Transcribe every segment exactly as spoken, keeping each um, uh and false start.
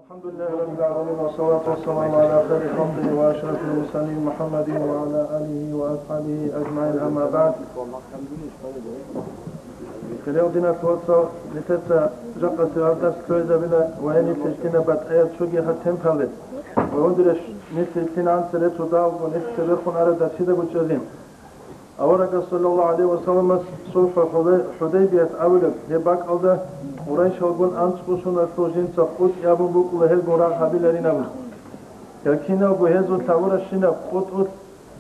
الحمد لله رب العالمين، والصلاة والسلام على خير خلقه وأشرف المرسلين محمد وعلى آله وأصحابه أجمعين، أما بعد. Хириял диналъул вацал, нилъеца жакъасеб гьаб дарс лъугӀизабила ва гьениб лъилъина батӀияб цоги гьаб темпалде. Ва гьундуреш нилъ лъилъин анцӀ реццо далго нилъ цебехун араб дарсидаго чӀезин. Аварагас, саллаллагьу гӀалайгьи ва салламас, сулхӀу Худайбият абулеб гьеб бакӀалда Къурайшалгун анцӀго соналъул жинца къутӀи абун букӀула гьелгун рагъ гьабиларин абун. Гьел киналго гьезул лъабурабщинаб къутӀулъ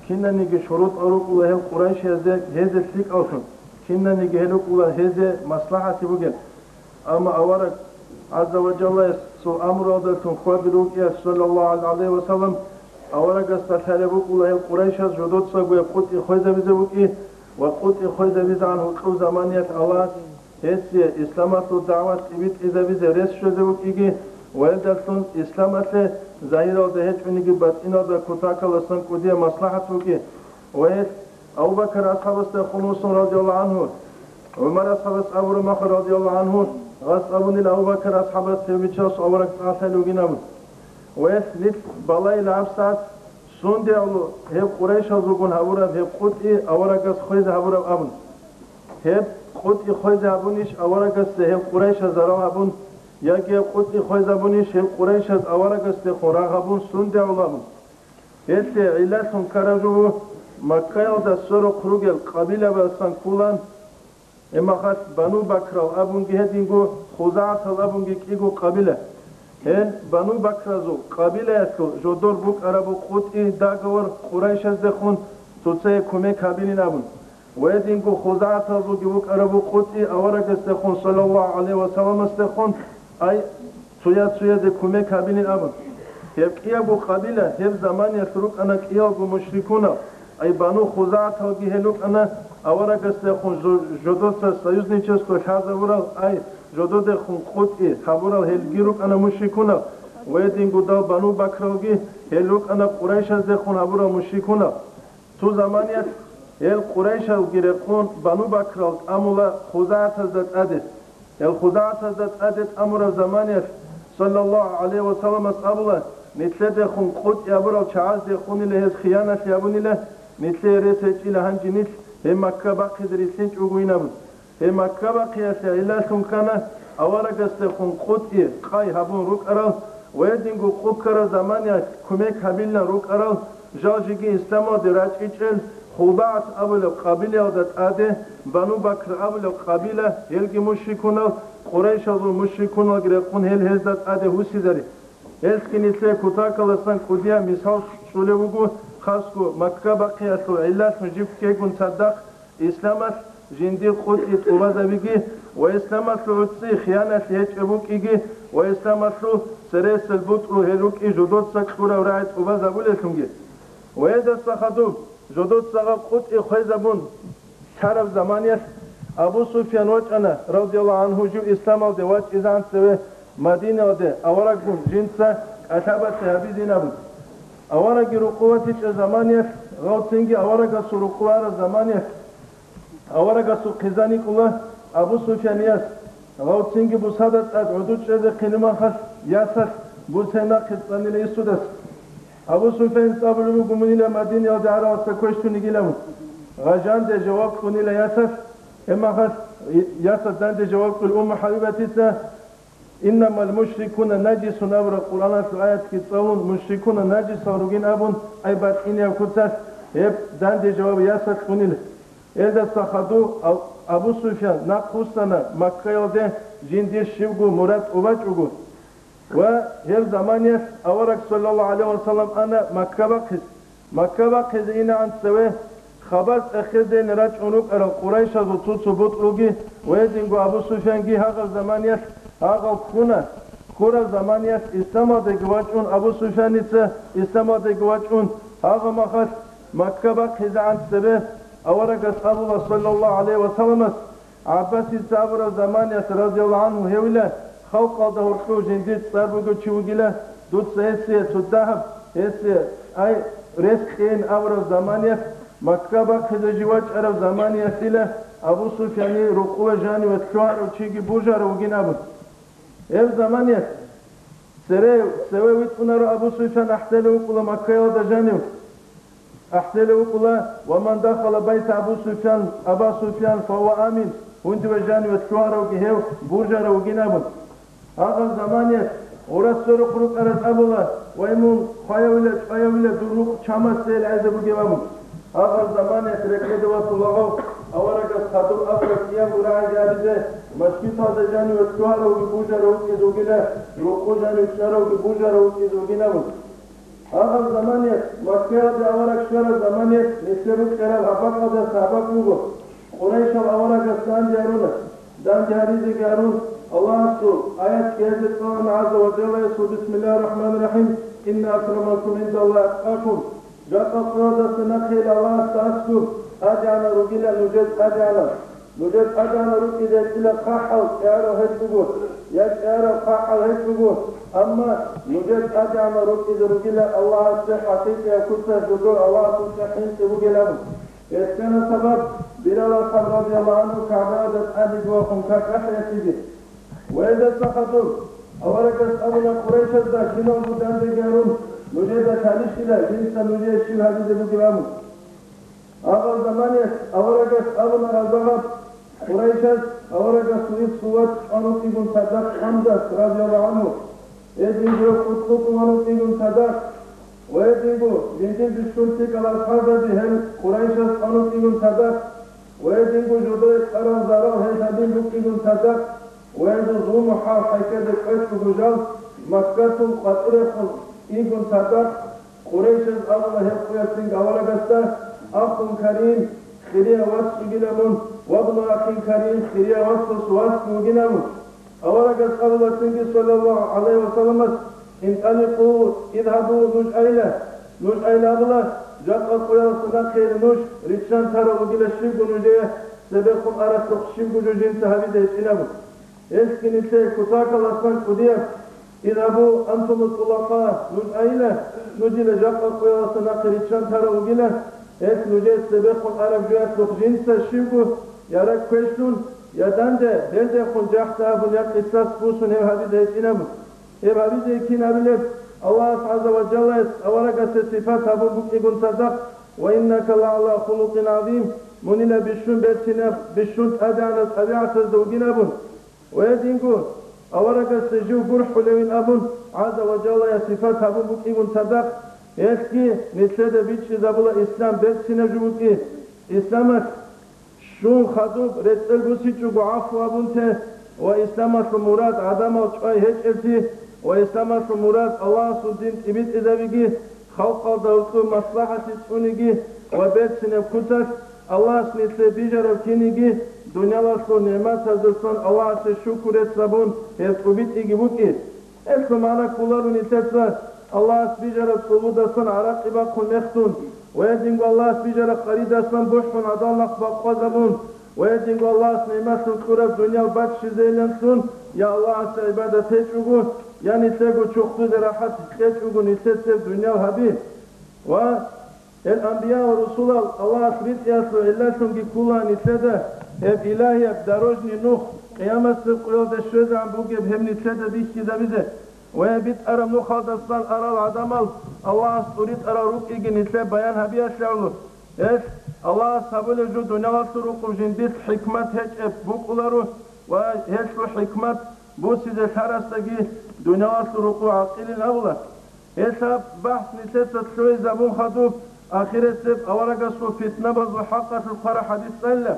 кинаниги шурутӀал рукӀула гьел къурайшиязде гьезде лъикӀаллъун, кинаниги гьел рукӀула гьезде маслахӀалъи бугел. Амма авараг ГӀазза ва Жаллаясул амруялдалъун хьвадулев вукӀиялъ, саллаллагьу гӀалайгьи ва саллам, аварагасда лъалеб букӀула гьел къурайшаз жодоцаго гьеб къутӀи хвезабизе вукӀи ва къутӀи хвезабизегӀан гьоркьоб заманиялъ Аллагьас гьесие исламалъул дагӀват тӀибитӀизабизе рес щвезе вукӀиги ва гьелдалъун исламалъе загьиралда гьечӀониги батӀиналда кутакаласан кӀудияб маслахӀат букӀи ва гьелъ Абу Бакр асхӀабасдехун вуссун, радияллагьу гӀангьу, ГӀумар асхӀабас абураб мехалъ, радияллагьу гӀангьу, гъас абунила Абу Бакр асхӀабас гьев Бичасул авараг цӀалъалев вугин абун. Ва гьелъ нилъ балайила гьабсагӀат, сундеялъул гьеб къурайшазулгун гьабураб гьеб къутӀи аварагас хвезе гьабураб абун. Гьеб къутӀи хвезе гьабунищ аварагасда гьеб къурайшаз зарал гьабун, яги гьеб къутӀи хвезе гьабунищ гьеб къурайшаз аварагасдехун рагъ гьабун, сундеялъул абун. Гьелъие гӀиллалъун ккараб жо буго, Маккаялда сверухъ ругел къабилабасан кколан, гьеб мехалъ Бану Бакрал абунги гьединго, ХузагӀатал абунги кӀиго къабила. Гьел Бану Бакразул къабилаялъул жодор букӀараб буго къутӀи, договор, Къурайшаздехун цоцае кумек гьабилин абун. Ва гьединго ХузагӀаталзулги букӀараб буго къутӀи аварагасдехун, саллаллагьу гӀалайгьи ва салламасдехун, ай, цояз-цоязе кумек гьабилин абун. Гьеб кӀиябго къабила гьеб заманиялъ рукӀана кӀиялго мушрикунал, ай, Бану ХузагӀаталги гьел рукӀана аварагасдехун жо-, жодоца союзничество лъазабурал, ай, жододехун къутӀи гьабурал гьелги рукӀана мушрикунал, ва гьединго дал Бану Бакралги гьел рукӀана Къурайшаздехун гьабурал мушрикунал. Цо заманиялъ гьел Къурайшалги рекъон Бану Бакрал тӀамула ХузагӀатазда тӀаде. Гьел ХузагӀатазда тӀаде тӀамураб заманиялъ, саллаллагьу гӀалайгьи ва салламас абула, нилъедехун къутӀи гьабурал чагӀаздехунила гьез хияналъи гьабунила, нилъее рес гьечӀила гьанже нилъ гьеб Макка бахъизе рилълъинчӀого вугин абун. Гьеб Макка бахъиялъе гӀиллалъун ккана аварагасдехун къутӀи къай гьабун рукӀарал ва гьединго къо ккараб заманиялъ кумек гьабилан рукӀарал, жал жеги исламалде рачӀичӀел, ХузагӀат абулеб къабилаялда тӀаде Бану Бакр абулеб къабила, гьелги мушрикунал, Къурайшазул мушрикуналги рекъон гьел гьезда тӀаде гьусизари. Гьелъги нилъее кутакаласан кӀудияб мисал щолеб буго, хасго Макка бахъиялъул гӀиллалъун жиб ккегун цадахъ исламалъ жиндир къутӀи тӀубазабиги ва исламалъул гӀуцӀи хияналъи гьечӀеб букӀиги ва исламалъул цересел бутӀрул гьел рукӀи жодоца кьураб рагӀи тӀубазабулеллъунги. Ва гьелдаса хадуб, жодоцаго къутӀи хвезабун лъараб заманиялъ Абу Суфьян вачӀана, радияллагьу гӀангьу, жив исламалде вачӀизегӀан цеве Мадинаялде авараггун жинца кӀалъабалъи гьабизин абун. Аварагги рукъу ватичӀеб заманиялъ, гъав цинги аварагасул рукъу араб заманиялъ, аварагасул хъизан йикӀула Абу Суфьяниялъ, гъав цинги бусада тӀад гӀодов чӀезе хъилимахалъ ясалъ бусен нахъе цӀанила гьесудас. Абу Суфьяница абулеб буго мунила Мадинаялде гӀараласа квешлъун йигилан. Гъажанде жаваб кьунила ясалъ, гьебмахалъ ясалъ данде жаваб кьула Умму ХӀабибатица, «Иннамал мушрикуна наджисун» абураб Къуръаналъул аятги цӀалун, мушрикуна наджисал ругин абун, ай бакъинияб куцалъ гьеб данде жаваб ясалъ кьунила. Гьелдаса хадуб Аб-, Абу Суфьян нахъ вуссана Маккаялде жиндир щибго мурад тӀубачӀого. Ва гьеб заманиялъ авараг, саллаллагьу гӀалайгьи ва саллам, ана Макка бахъизе. Макка бахъизе инегӀан цеве хабар цӀехезейин рачӀун рукӀарал къурайшазул цо-цо бутӀрулги ва гьединго Абу Суфьянги гьагъаб заманиялъ гьагъал ккуна. Ккураб заманиялъ исламалдеги вачӀун, Абу Суфьяница исламалдеги вачӀун, гьагъаб мехалъ Макка бахъизегӀан цебе аварагас абула, саллаллагьу гӀалайгьи ва салламас, ГӀаббасица абураб заманиялъ, радияллагьу гӀангьу, гьевила, халкъалда гьоркьов жиндир цӀар бугев чи вугила, дуца гьесие цо дагьаб, гьесие, ай, рес кьейин абураб заманиялъ, Макка бахъизе жив вачӀараб заманиялъила Абу Суфьяни рукъула жаниве лъугьарав чиги бужарав вугин абун. Гьеб заманиялъ Цере, цеве витӀунаро Абу Суфьян ахӀделев вукӀула Маккаялда жанив. АхӀделев вукӀула: «Ва ман дахала байта Абу Суфьян, Аба Суфьян, фа гьува амин», гьундиве жаниве лъугьаравги гьев бужарав вугин абун. Гьагъаб заманиялъ гъурас сверухъ рукӀарас абула: «Вай, мун хваявила, чӀваявила, дур рукъ чамасдейил гӀезаб бугеб», – абун. Гьагъаб заманиялъ рекъеде ватулагъав аварагас хадуб абураб кӀиябго рагӀи гьабизе, мажгиталда жаниве лъугьаравги бужарав вукӀизе вугила, рукъу жанив чӀаравги бужарав вукӀизе вугин абун. Гьагъаб заманиялъ, Маккаялде авараг щвараб заманиялъ, нилъер рукӀарал гьаб бакӀалдаса гьаб бакӀ буго. Къурайшал аварагас данде гьаруна. Данде гьаризеги гьарун, Аллагьасул аят ккезе цӀалана гӀазза ва жаллаясул: «Бисмиллагьир рахӀманир рахӀим. Инна акрамакум гӀиндаллагьи атқакум». Жакъа къоялдаса нахъе Аллагьасда аскӀоб, тӀадегӀанал ругила нужер тӀадегӀанал. Нужер тӀадегӀанал рукӀизе гьечӀила хъахӀал чӀегӀарал гьечӀого, я чӀегӀарал хъахӀал гьечӀого, амма нужер тӀадегӀанал рукӀизе ругила Аллагьасе хӀакъикъияб куцалъ жодор Аллагьасукьа хӀинкъи бугилан. Гьесдана сабаб Билал асхӀаб радияллагьу гӀангьу КагӀбаялда тӀадеги вахун как ахӀиялъеги. Ва гьелдаса хадуб аварагас абуна Къурайшазда: «Киналго дандеги гьарун, нужеда лъалищила, жинца нужее щиб гьабизе бугеб?» – абун. Гьагъаб заманиялъ аварагас абуна гьазда гьаб Къурайшаз аварагасул иццул вацӀ чӀван вукӀигун цадахъ ХӀамзат радияллагьу гӀангьу. Гьединго кӀутӀ букӀун вукӀигун цадахъ, ва гьединго жиндир бищун лъикӀал асхӀабзаби гьел Къурайшаз чӀван вукӀигун цадахъ, ва гьединго жодое кьарал зарал гьел гьадин букӀигун цадахъ, ва гьезул зулму-хӀал хӀехьезе кӀвечӀого жал Маккатул къватӀирехун игун цадахъ, Къурайшаз абула гьеб къоялъ цинги аварагасда: «Ахун карим, хирияв вас вугилан мун, ва бну ахин карим, хирияв васас васги вугилан мун». Аварагас абула цинги, саллаллагьу гӀалайгьи ва салламас: «ИнтӀаликъу, идгьабу, нуж айла». Нуж айла абула, жакъа къоялъа нахъе нуж риччан тарав вугила щибго нужее, цебехун аралъухъ щибго жо жинца гьабизе гьечӀилан мун. Гьелъги нилъее кутакаласан кӀудияб: «Идгьабу антуму тӀулакъа», нуж айла, нужила жакъа къоялъа нахъе риччан тарав вугила, гьелъ нужее цебехун араб жоялъухъ жинца щибго я ракӀ квешлъун, я данде, гьелдехун жахӀда абун, я къисас бусун гьеб гьабизе гьечӀилан мун. Гьеб гьабизе кин абилеб? Аллагьас гӀазза ва жаллаяс аварагасе сипат гьабун букӀигун цадахъ: «Ва иннака лагӀала хулукъин гӀазим», мунила бищун берцинаб, бищун тӀадегӀанаб тӀабигӀатазда вугин абун. Ва гьединго аварагасда жив гурхӀулевин абун, гӀазза ва жаллаяс сипат гьабун букӀигун цадахъ, гьелъги нилъеда бичӀчӀизабула ислам берцинаб жо букӀин. Исламалъ щун хадуб рецӀел бусичӀого гӀафу абун те, ва исламалъул мурад гӀадамал чӀвай гьечӀеллъи, ва исламалъул мурад Аллагьасул дин тӀибитӀизабиги, халкъалда гьоркьоб маслахӀалъи цӀуниги ва берцинаб куцалъ Аллагьас нилъее бижараб киниги дуниялалъул нигӀматаздасан Аллагьасе шукру рецц гьабун, гьеб тӀубитӀиги букӀин. Гьелъул магӀна кколаро нилъеца Аллагьас бижараб цӀолбудасан гӀаракъи бахъун мехтун, ва гьединго Аллагьас бижараб къаридасан бухӀун гӀадал нахъ бакъвазабун, ва гьединго Аллагьас нигӀматлъун кьураб дуниял баччизейиланлъун, я Аллагьасе гӀибадат гьечӀого, я нилъего чурхдузе рахӀат кьечӀого нилъеца гьеб дуниял гьаби. Ва гьел анбия ва русулал Аллагьас ритӀиялъул гӀиллалъунги ккола нилъеда гьеб илагьияб дорожный нух, къиямасеб къоялда щвезегӀан бугеб гьеб нилъеда бихьизабизе. Ва гьеб битӀараб нухалдасан арал гӀадамал Аллагьас тӀуритӀарал рукӀиги нилъее баян гьабиялъе гӀоло. Гьелъ Аллагьас гьабулеб жо дуниялалъул рукъуб жиндилъ хӀикмат гьечӀеб букӀуларо ва гьелъул хӀикмат бусизе лъарасдаги дуниялалъул рукъу гӀакъилин абула. Гьелъ гьаб бахӀс нилъеца лъугӀизабун хадуб, ахирисеб аварагасул питнабазул хӀакъалъулъ хъвараб хӀадис цӀалила.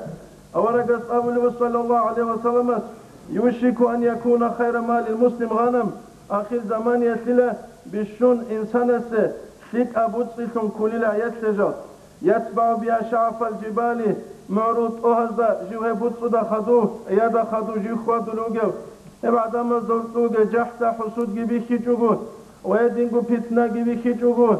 Аварагас абулеб, саллаллагьу гӀалайгьи ва салламас: «Юшику ан якуна хайра малил муслим гъанам», ахир заманиялъила бищун инсанасе лъикӀаб буцӀцӀилъун кколила гӀиялъе жал. «ЯтбагӀу биха шагӀфал жибали», мугӀрул тӀогьазда жив гьеб буцӀцӀуда хадув, гӀияда хадув жив хьвадулев вугев. Гьеб гӀадамазда гьоркьуге жахӀда хӀусудги бихьичӀого, ва гьединго питнаги бихьичӀого,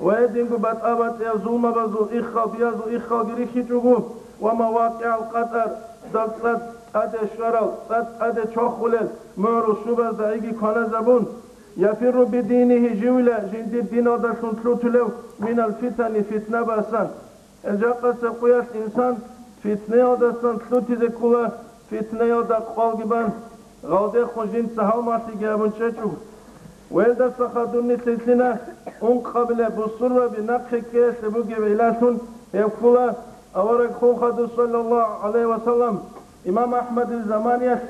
ва гьединго батӀа-батӀияб зулмабазул иххал, биязул иххалги рихьичӀого, ва мавакъигӀал къатӀар, дагъ цӀад тӀаде щварал, цӀад тӀаде чорхулел мугӀрул щубазда гӀиги кваназабун, «Яфирру бидинихи», живила жиндир диналдалъун лъутулев, «минал фитани», фитнабасан. Гьел жакъасеб къоялъ инсан фитнаялдасан лъутизе ккола, фитнаялда къвалги бан, гъалдехун жинца гьалмагълъиги гьабун чӀечӀого. Гьелдаса хадуб нилъ лъила ункъабилеб бусурбаби нахъе ккеялъе бугеб гӀиллалъун гьеб ккола, авараг хун хадуб, саллаллагьу гӀалайгьи ва саллам, имам Ахмадил заманиялъ,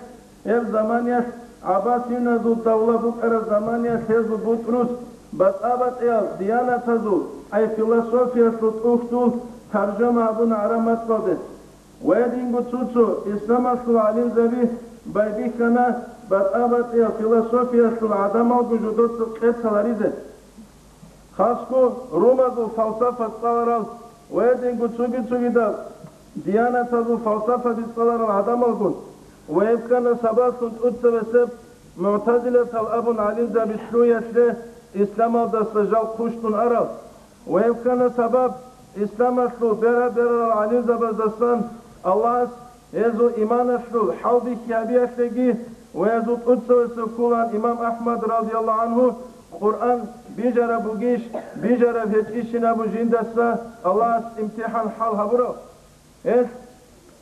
гьеб заманиялъ гӀаббасиюназул давла букӀараб заманиялъ гьезул бутӀрус батӀа-батӀиял диянатазул, ай философиялъул тӀухьдул таржама гьабуна гӀараб мацӀалде. Ва гьединго цо-цо исламалъул гӀалимзаби байбихьана батӀа-батӀиял философиялъул гӀадамалгун жидеца къецаларизе. Хасго румазул фалсафа цӀаларал ва гьединго цоги-цогидал диянатазул фалсафаби цӀаларал гӀадамалгун, ва гьеб ккана сабаблъун тӀоцебесеб мугӀтазилатал абун гӀалимзаби лъугьиялъе исламалдаса жал хъущтӀун арал. Ва гьеб ккана сабаб исламалъул бера-берарал гӀалимзабаздасан Аллагьас гьезул иманалъул хӀалбихьи гьабиялъеги ва гьезул тӀоцевесев кколаан имам Ахмад, радияллагьу гӀангьу, Къуръан бижараб бугищ, бижараб гьечӀищин абун жиндаса Аллагьас имтихӀан хӀал гьабурав. Гьелъ,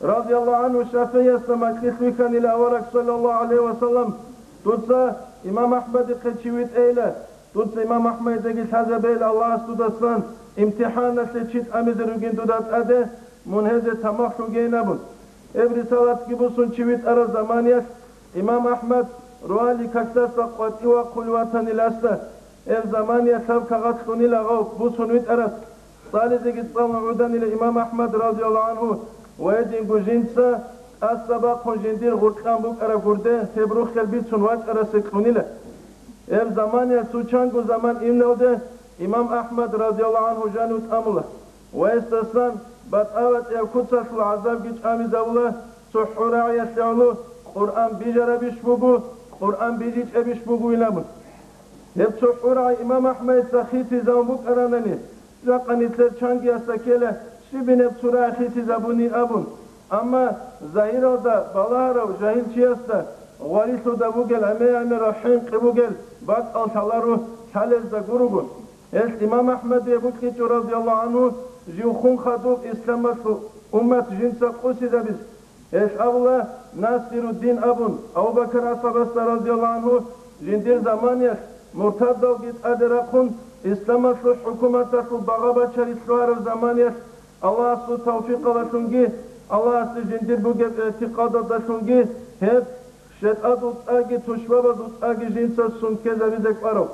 радияллагьу гӀангьу, ШафигӀиясда макьилъ вихьанила авараг, саллаллагьу гӀалайгьи ва саллам, дуца имам Ахмадихъе чи витӀейила, дуца имам Ахмадидаги лъазабейила Аллагьас дудасан имтихӀаналъе чи тӀамизе ругин дуда тӀаде, мун гьезе тамахлъугейин абун. Гьеб рисалатги бусун чи витӀараб заманиялъ имам Ахмад ругьали какдаса къватӀив вахъулев ватаниласда. Гьеб заманиялъ гьаб кагъат кьунила гъав бусун витӀарас. ЦӀализеги цӀалун гӀуданила имам Ахмад, радияллагьу гӀангьу, ва гьединго жинца тӀаса бахъун жиндир гъуркьан букӀараб гурде гьеб руххел бицун вачӀарасе кьунила. Гьеб заманиялъ цо чанго заман иналде имам Ахмад, радияллагьу гӀангьу, жанив тӀамула. Ва гьесдасан батӀа-батӀияб куцалъул гӀазабги чӀамизавула, цохӀо рагӀиялъе гӀоло Къуръан бижарабищ буго, Къуръан бижичӀебищ бугойин абун. Гьеб цохӀо рагӀи имам Ахмадица хисизавун букӀаранани, жакъа нилъер чангиясда ккела, щибин гьеб цо рагӀи хисизабунин абун. Амма загьиралда балагьарав жагьилчиясда гъварилъуда бугел гӀемер-гӀемерал хӀинкъи бугел бакӀал лъаларо, лъалезда гуруго. Гьелъ имам Ахмадие букӀинчӀо, радияллагьу гӀангьу, жив хун хадуб исламалъул уммат жинца къосизабизе. Гьелъ абула Насируддин абун, Абу-Бакар асхӀабасда, радияллагьу гӀангьу, жиндир заманиялъ муртадалги тӀаде рахъун, исламалъул хӀукуматалъул багъа-бачари лъугьараб заманиялъ Аллагьасул тавфикъалдалъунги, Аллагьасде жиндир бугеб игӀтикъадалдалъунги гьеб шайтӀадул цӀаги тушбабазул цӀаги жинца сункезабизе кӀварав.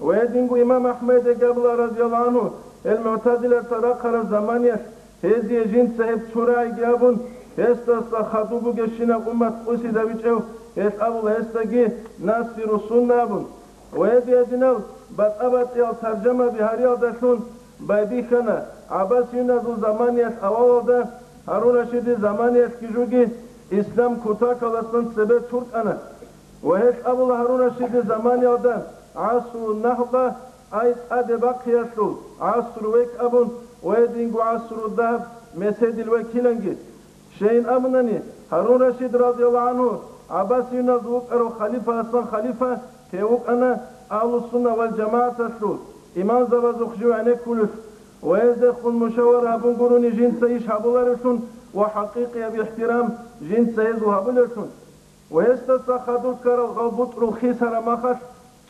Ва гьединго имам Ахмадида абула, радияллагьу гӀангьу, гьел мугӀтазилатал рахъараб заманиялъ гьезие жинца гьеб цо рагӀиги абун, гьесдаса хадуб бугебщинаб уммат къосизабичӀев, гьелъ абула гьесдаги Насиру Сунна абун. Ва гьединал батӀа-батӀиял таржамаби гьариялдалъун байбихьана, гӀаббасиюназул заманиялъ авалалда, Гьарун-рашидил заманиялъги жуги, ислам кутакаласан цебе туркӀана. Ва гьелъ абула Гьарун-рашидил заманиялда гӀасру нагьда, ай тӀаде бахъиялъул гӀасру век абун, ва гьединго гӀасру дагьаб меседил векиланги. Щайин абунани, Гьарун-рашид, радияллагьу гӀангьу, гӀаббасиюназ вукӀарав халифа, Гьасан халифа, гьев вукӀана Агьлу-сунна вал-жамагӀаталъул имамзабазухъ жив гӀенеккулев, ва гьездехун мушавара гьабун гурони жинца иш гьабуларевлъун ва хӀакъикъияб ихтирам жинца гьезул гьабулевлъун. Ва гьесдаса хадур ккарал гъал бутӀрул хисараб махалъ,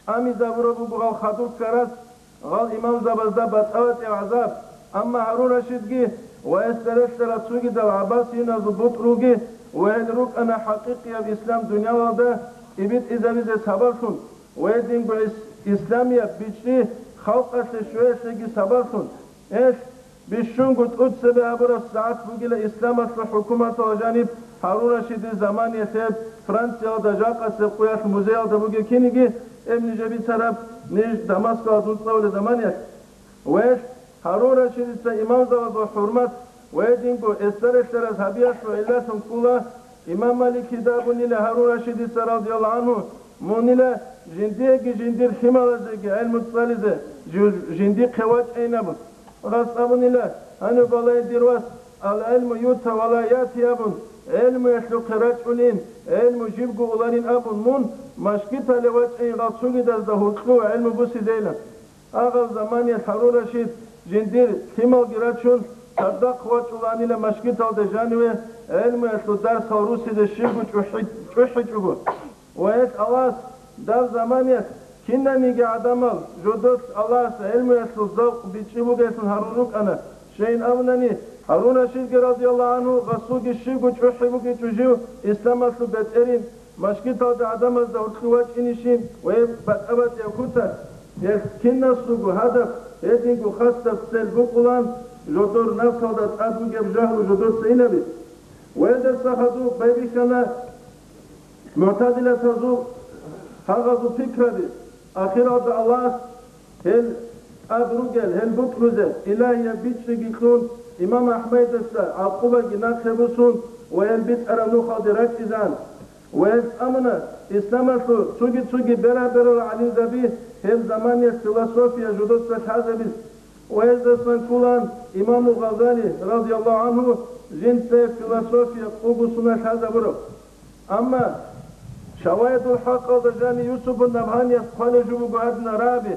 чӀамизабураб буго гъал хадур ккарас гъал имамзабазда батӀа-батӀияв гӀазаб. Амма Гьарун-рашидги ва гьесда релълъарал цогидал гӀаббасиюназул бутӀрулги ва гьел рукӀана хӀакъикъияб ислам дуниялалда тӀибитӀизабизе сабаблъун ва гьединго ис-, исламияб бичӀчӀи халкъалъе щвеялъеги сабаблъун. Гьелъ бищунго тӀоцебе гьабураб сагӀат бугила исламалъул хӀукуматалда жаниб Гьарун-рашидил заманиялъ гьеб Франциялда жакъасеб къуялъ музеялда бугеб киниги, гьеб нижер бицараб, ниж Дамаскалда дун цӀалулеб заманиялъ. Ва гьелъ Гьарун-рашидица имамзабазул хӀурмат ва гьединго эсарелъараз гьабиялъул гӀиллалъун ккола, имам Маликида абунила Гьарун-рашидица, радияллагьу гӀангьу, мунила жиндиеги жиндир лъималазеги гӀелму цӀализе жи-, жиндихъе вачӀайин абун. Гъас абунила, гьанив балай дир вас, ал-гӀилму юта ва ла яти абун, гӀелмуялъухъе рачӀунин, гӀелму жибго уларин абун, мун машгиталде вачӀайин гъал цогидазда гьуркьув гӀелму бусизейилан. Агъаб заманиялъ Гьарун-рашид жиндир лъималги рачун, цадахъ вачӀуланила машгиталда жаниве гӀелмуялъул дарсал русизе щибго чӀухӀи-, чӀухӀичӀого. Ва гьелъ Аллагьас даб заманиялъ Кинаниги гӀадамал жодолъ Аллагьас гӀелмуялъул завкъ бичӀчӀи бугелъун гьарун рукӀана. Щайин абунани, Гьарун-Рашидги радияллагьу гӀангьу гъасулги щибго чӀухӀи букӀинчӀо жив исламалъул бетӀерин, машгиталда гӀадамазда гьоркьов вачӀинищин ва гьеб батӀа-батӀияб куцалъ, гьелъ кинасулго гьадаб, гьединго хасаб цел букӀулан, жодор нафсалда тӀад бугеб жагьлу жодоца инаби. Ва гьелдаса хадуб байбихьана мугӀтазилатазул гьагъазул пикраби. Ахиралда Аллагьас гьел тӀад ругел, гьел букӀрузе илагьияб бичӀчӀиги кьун, имам АхӀмадица гӀакъубаги нахъе бусун ва гьел битӀараб нухалде рачӀчӀизан. Ва гьел тӀамуна исламалъул цоги-цоги бера-берал гӀалимзаби гьеб заманиялъ философия жодоца лъазабиз. Ва гьездасан кколаан имаму Гъазали, радияллагьу гӀангьу, жинца философия къугу сунат лъазабураб. Амма Шаваидул ХӀакъалда жанив Юсупун Набгьаниялъ хъвалев жо буго гьадинал рагӀаби,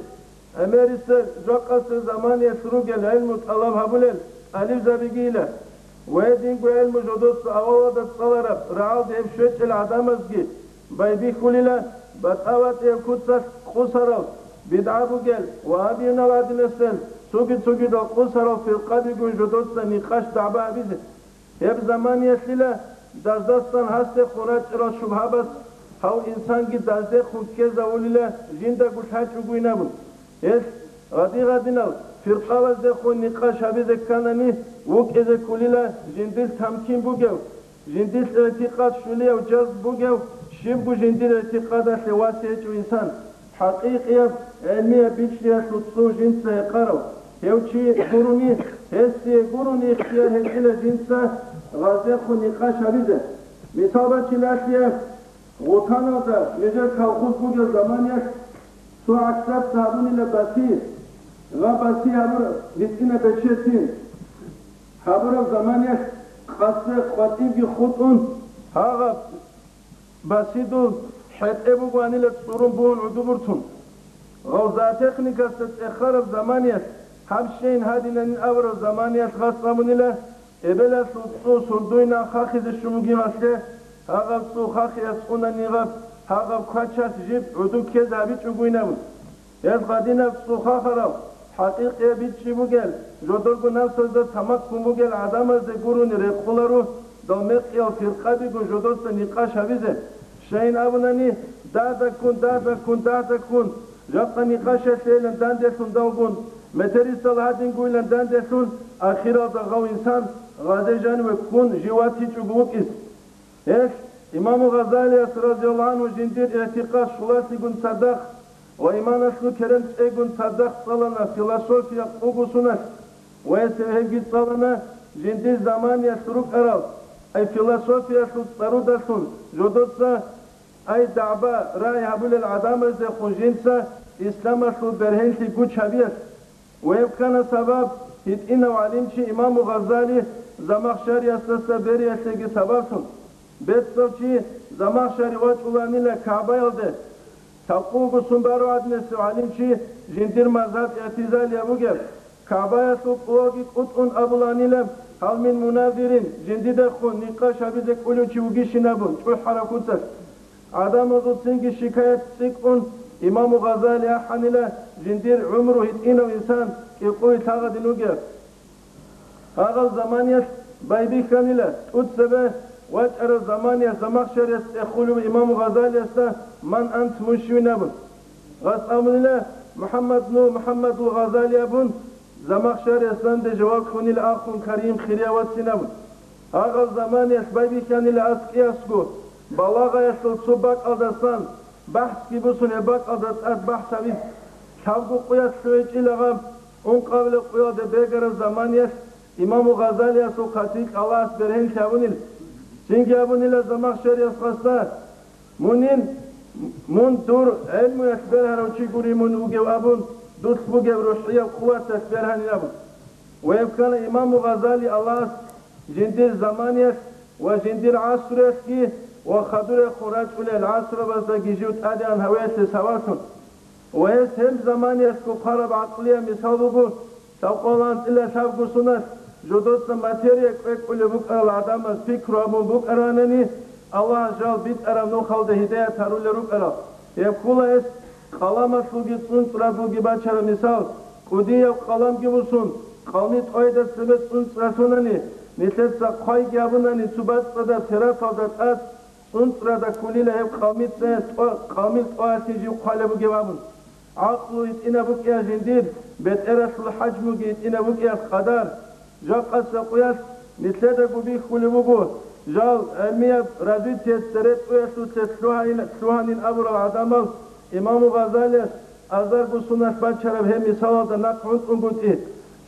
гӀемерисел жакъасеб заманиялъ ругел гӀелму тӀалаб гьабулел тӀалибзабигийила. Ва гьединго гӀелму жодоца авалалда цӀалараб рагӀалде гьеб щвечӀел гӀадамазги байбихьулила, батӀа-батӀияб куцалъ къусарал, бидгӀа бугел ва гьабиюнал гӀадинасел цоги-цогидал къусарал фиркъабигун жодоца никъаш дагӀба гьабизе. Гьеб заманиялъила даждасан гьасдехун рачӀарал шубгьабаз гьав инсанги даждехун ккезавулила жиндаго лъачӀогойин абун. Гьелъ гъади-гъадинал фиркъабаздехун никъаш гьабизе кканани, вукӀизе кколила жиндир тамкин бугев, жиндилъ игӀтикъад щулияв жазб бугев, щибго жиндир игӀтикъадалъе вас гьечӀев инсан, хӀакъикъияб гӀелмияб бичӀчӀиялъул цо жинца гьекъарав, гьев чи гурони, гьесие гурони ихтияр гьечӀила жинца гъаздехун никъаш гьабизе. Мисал бачилалъе, Гъутаналда нижер колхоз бугел заманиялъ цо гӀаксаца гьабунила баси, гъаб баси гьабур гьитӀина бечетин. Гьабураб заманиялъ къасе къватӀибги хутӀун, гьагъаб басидул хӀетӀе бугоанила цӀурун бугьун гӀуду буртун. Гъав зоотехникасда цӀехараб заманиялъ гьаб щейин гьадинанин абураб заманиялъ гъас абунила, эбелалъул цӀу сурдуйна хахизе щун бугебалъе, гьагъаб цӀу хахиялъ цӀунани гъаб, гьагъаб квачалъ жиб гӀуду ккезе гьабичӀогойин абун. Гьел гъадинаб цӀу хахарал, хӀакъикъияб бичӀчӀи бугел, жодорго нафсазда тамаккун бугел гӀадамазде гурони рекъоларо, дол мекъиял фиркъабигун жодоца никъаш гьабизе. Щайин абунани, дагьдаккун, дагьдаккун, дагьдаккун, жакъа никъашалъейилан данделъун далгун, метерисал гьадингуйилан данделъун, ахиралда гъав инсан гъазе жаниве ккун жив ватичӀого вукӀиз. Гьелъ имаму Гъазалияс, разияллагьу гӀангьу, жиндир игӀтикъад щулалъигун цадахъ ва иманалъул керен цӀейгун цадахъ цӀалана философия къугу суналъ ва гьесие гьебги цӀалана жиндир заманиялъ рукӀарал, ай философиялъул цӀарудалъун жодоца, ай дагӀба рагӀи гьабулел гӀадамаздехун жинца исламалъул бергьенлъи гуч гьабиялъ. Ва гьеб ккана сабаб гьитӀинав гӀалимчи имаму Гъазали Замахшариясдаса бериялъеги сабаблъун. Бецав чи Замахшари вачӀуланила КагӀбаялде, лъабкъулго сун баро гӀадинасев гӀалимчи жиндир мазгьаб игӀтизалияб бугеб. КагӀбаялъул кӀулалги кӀутӀун абуланила, гьал мин муназирин, жиндидехун никъаш гьабизе кӀолев чи вугищин абун, чӀухӀараб куцалъ. ГӀадамазул цинги шикаят цӀикӀкӀун, имаму Гъазали ахӀанила жиндир гӀумру гьитӀинав инсан кӀикъуй лъагъадин вугев. Гьагъал заманиялъ байбихьанила, тӀуцебе вачӀараб заманиялъ Замахшарияс цӀехулев имаму Гъазалиясда: «Ман ант?» мун щивин абун. Гъас абунила: «МухӀаммад, ну МухӀаммадул Гъазали», абун, Замахшарияс данде жаваб кьунила: «Ахун карим, хирияв вацин», абун. Гьагъал заманиялъ байбихьанила аскӀиясго, балагъаялъул цо бакӀалдасан, бахӀсги бусун гьеб бакӀалда тӀад бахӀс гьабиз. Лъабго къуялъ лъугьечӀила гъаб, ункъабилеб къуялде бегараб заманиялъ имаму Гъазалиясул хъатикь Аллагьас бергьенлъи гьабунил. Цинги абунила Замахшарияс гъасда: «Мунин, мун дур гӀелмуялъ бергьарав чи гури мун вугев», абун, дулъ бугеб рухӀияб къуваталъ бергьанин абун. Ва гьеб ккана имаму Гъазали Аллагьас жиндир заманиялъ ва жиндир гӀасруялъги ва хадурехун рачӀулел гӀасрабаздаги жив тӀадегӀан гьавеялъе сабаблъун. Ва гьес гьеб заманиялъго хъвараб гӀакълияб мисал буго, лъабкъоялда анцӀила лъабго суналъ жодоца материя кӀвекӀулеб букӀарал гӀадамаз пикру гьабун букӀаранани, Аллагьас жал битӀараб нухалда гьидаят гьарулел рукӀарал. Гьеб ккола гьес Къаламалъулги цӀунцӀралъулги бачараб мисал, кӀудияб къаламги бусун, къавми тӀвайда цебе цӀунцӀралъунани, нилъеца хъвайги абунани цо бацӀцӀадаб тераталда тӀад, цӀунцӀрада ккунила гьеб къавми цӀе-, тӀо-, къавмил тӀоялъе жив хъвалеб бугеб абун. ГӀакълу гьитӀинаб букӀиялъ жиндир, бетӀералъул хӀажмуги гьитӀинаб букӀиялъ къадар, жакъасеб къуялъ нилъедаго бихьулеб буго, жал гӀелмияб развитие цере тӀуялъулъе лъугьайин-, лъугьанин абурал гӀадамал Имаму Гъазалияс азарго суналъ бачараб гьеб мисалалда нахъ гӀунтӀунгутӀи.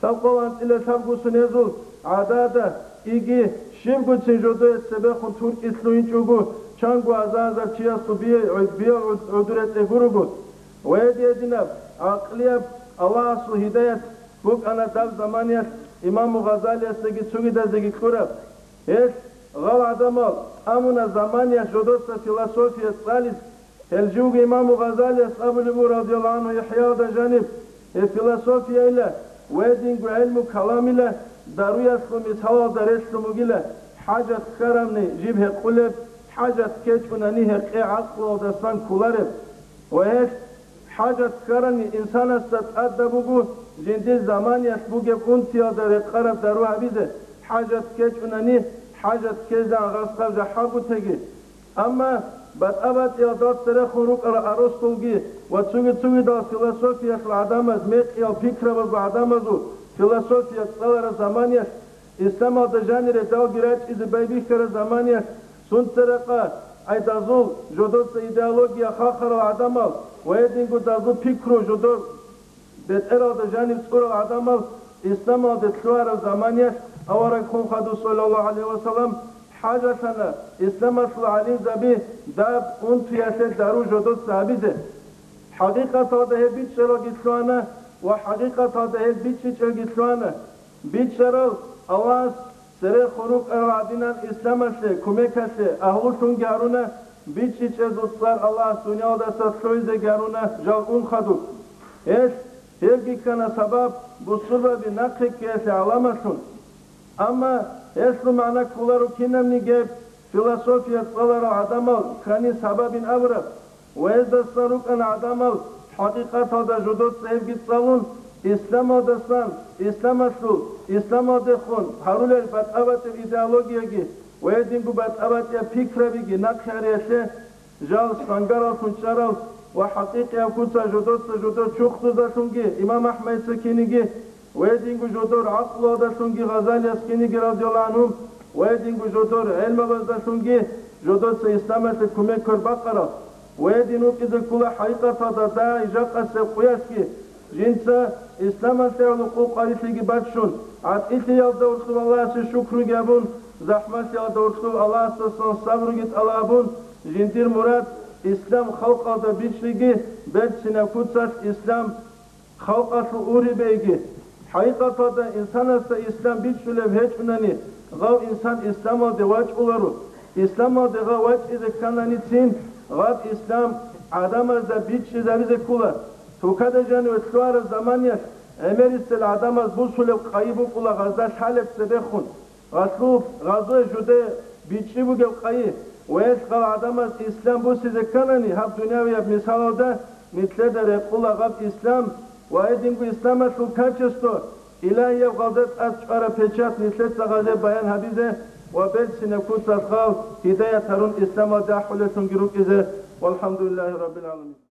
Лъабкъоялда анцӀила лъабго сунезул гӀадада, иги, щибгоцин жодое цебехун туркӀи лъугьинчӀого, чанго азар-азар чиясул бие-, бие гӀуд-, гӀодоре тӀегурого. Ва гьединаб гӀакълияб Аллагьасул гьидаят букӀана даб заманиялъ Имаму Гъазалиясдаги цогидаздаги кьураб. Гьелъ гъал гӀадамал тӀамуна заманиялъ жодоца философия цӀализе. Гьел живго Имаму Гъазалияс абулеб буго, радияллагьу гӀангьу, ИхӀяалда жаниб, гьеб философияйила ва гьединго гӀелму каламила даруялъул мисалалда релълъун бугила, хӀажат ккаравни жиб гьекъулеб, хӀажат ккечӀунани гьекъей гӀакълуялдасан кколареб. Ва гьелъ хӀажат ккарани инсанасда тӀадаб буго жиндир заманиялъ бугеб унтиялда рекъараб дару гьабизе, хӀажат ккечӀунани, хӀажат ккезегӀан гъасгъаб жахӀалгутеги. Амма батӀа-батӀиялда церехун рукӀарал Аристотелги ва цуги-цугидал философиялъул гӀадамаз, мекъиял пикрабазул гӀадамазул философия цӀалараб заманиялъ, исламалда жанире далги рачӀизе байбихьараб заманиялъ, сунцаракъа, ай, дазул жодоца идеология хахарал гӀадамал ва гьединго дазул пикру жодор бетӀералда жаниб цӀурал гӀадамал исламалде лъугьараб заманиялъ авараг хун хадуб, саллаллагьу гӀалайгьи ва саллам, хӀажалъана исламалъул гӀалимзаби даб унтиялъе дару жодоца гьабизе. ХӀакъикъаталда гьеб бичӀчӀаралги лъугьана ва хӀакъикъаталда гьел бичӀчӀичӀелги лъугьана. БичӀчӀарал Аллагьас церехун рукӀарал гӀадинан исламалъе кумекалъе агьлулъунги гьаруна, бичӀчӀичӀезул цӀар Аллагьас дуниялдаса лъугьизеги гьаруна жал ун хадуб. Гьелъ, гьелги ккана сабаб бусурбаби нахъе ккеялъе гӀаламалъун. Амма гьелъул магӀна кколаро кинабниги гьеб философия цӀаларал гӀадамал ккани сабабин абураб. Ва гьездасан рукӀана гӀадамал хӀакъикъаталда жодоца гьебги цӀалун, исламалдасан, исламалъул, исламалдехун гьарулел батӀа-батӀияб идеологияги ва гьединго батӀа-батӀияб пикрабиги нахъе гьариялъе, жал сангараллъун чӀарал ва хӀакъикъияб куцалъ жодоца жодор чурхдузалъунги, имам АхӀмадица киниги, ва гьединго жодор гӀакълуялдалъунги Гъазалияс киниги, радияллагьу гӀангьу, ва гьединго жодор гӀелмабаздалъунги жодоца исламалъе кумек кквер бакъарал, ва гьедин вукӀизе ккола хӀакъикъаталда дагьай жакъасеб къуялъги, жинца исламалъе гӀоло къо-къварилъиги баччун, гӀатӀилъиялда гьоркьоб Аллагьасе шукруги абун, захӀмалъиялда гьоркьоб Аллагьасдасан сабруги тӀалаб гьабун, жиндир мурад ислам халкъалда бичӀчӀиги, берцинаб куцалъ ислам халкъалъул ургьибейги. ХӀакъикъаталда инсанасда ислам бичӀчӀулеб гьечӀунани, гъав инсан исламалде вачӀуларо. Исламалде гъав вачӀизе ккананицин, гъаб ислам гӀадамазда бичӀчӀизабизе ккола. Тукада жаниве лъугьараб заманиялъ гӀемерисел гӀадамаз бусулеб къайи букӀула гъазда лъалеб цебехун. Гъалъул гъазоя жуде бичӀчӀи бугеб къайи, ва гьелъ гъал гӀадамаз ислам бусизе кканани, гьаб дунявияб мисалалда нилъеда рекъула гъаб ислам ва гьединго исламалъул качество, илагьияб гъалда тӀад чӀвараб печат нилъеца гъазе баян гьабизе ва берцинаб куцалъ гъал гьидаят гьарун исламалде ахӀулеллъунги рукӀизе. ВалхӀамдулиллагьи раббил гӀаламин.